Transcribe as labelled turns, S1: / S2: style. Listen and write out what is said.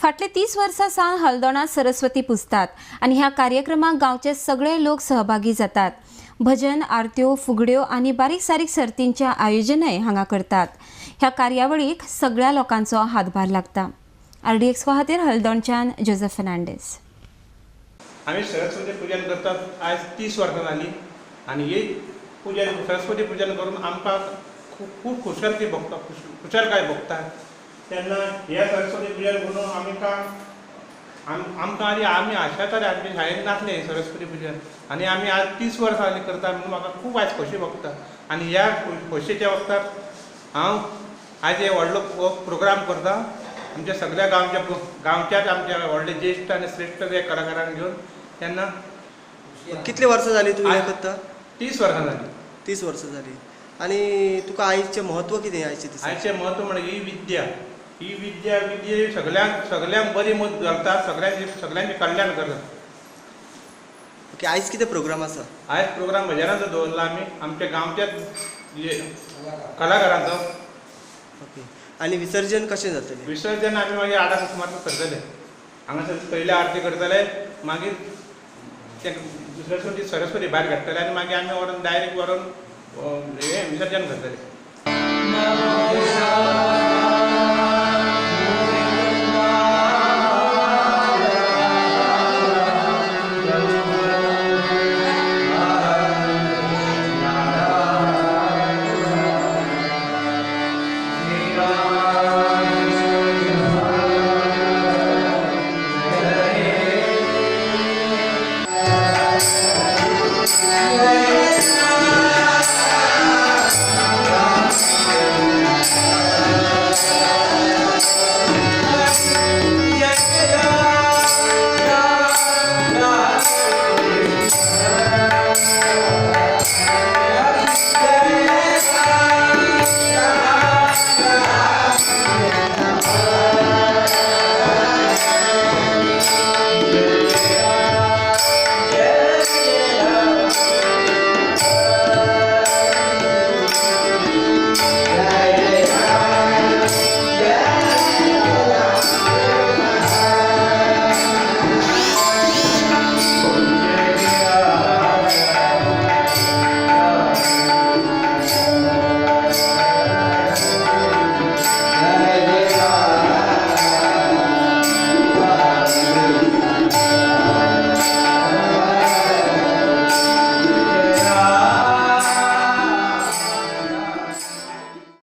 S1: फाटले 30 वर्सां सावन हल्दोणा सरस्वती पुजतात आनी ह्या कार्यक्रमाक गांवचे सगळे लोक सहभागी जातात. भजन, आरत्यो, फुगड्यो आनी बारीक सारीक सर्तींचें आयोजनय हांगा करतात. ह्या कार्यावळीक सगळ्या लोकांचो हातभार लागता. आरडीएक्स खातीर हल्दोणच्यान जोजफ फेर्नांडीस.
S2: आमी सरस्वती पुजन करतात आयज 30 वर्सां जालीं आनी ही पुजन सरस्वती पुजन करून आमकां खूब खुशालकी भोगता, खुशालकाय भोगता. तेन्ना ह्या सरस्वती पुजन करून आमकां आमकां आनी आमी आशाताले, आमच्या शाळेंत नासलें सरस्वती पुजन आनी आमी आज 30 वर्सां जालीं करता म्हणून म्हाका खूब आयज खोशी भोगता. आनी ह्या खोशयेच्या वखदार हांव आयज हे व्हडलो प्रोग्राम करता. आमच्या सगळ्या गांवच्याच आमच्या व्हडले ज्येश्ठ आनी श्रेश्ठ जे कलाकारांक घेवन. तेन्ना
S3: कितले वर्सां जाली तूं हें करता?
S2: 30 वर्सां जाली.
S3: 30 वर्सां जाली. आनी तुका आयचें म्हत्व कितें आयचें दिसा?
S2: आयचें म्हत्व म्हणल्यार ही विद्या, ही विद्या विद्ये सगळ्यांक सगळ्यांक बरी मत घालता, सगळ्यांचें कल्याण करता.
S3: ओके, आयज कितें प्रोग्राम आसा?
S2: आयज प्रोग्राम भजनाचो दवरला आमी आमच्या गांवच्याच कलाकारांचो.
S3: ओके, आनी विसर्जन कशें जातलें?
S2: विसर्जन आमी मागीर 8 सुमार करतले. हांगासर पयले आरती करतले, मागीर ते दुसऱ्या सरस्वती भायर काडटले आनी मागीर आमी व्हरून डायरेक्ट व्हरून हें विसर्जन करतले.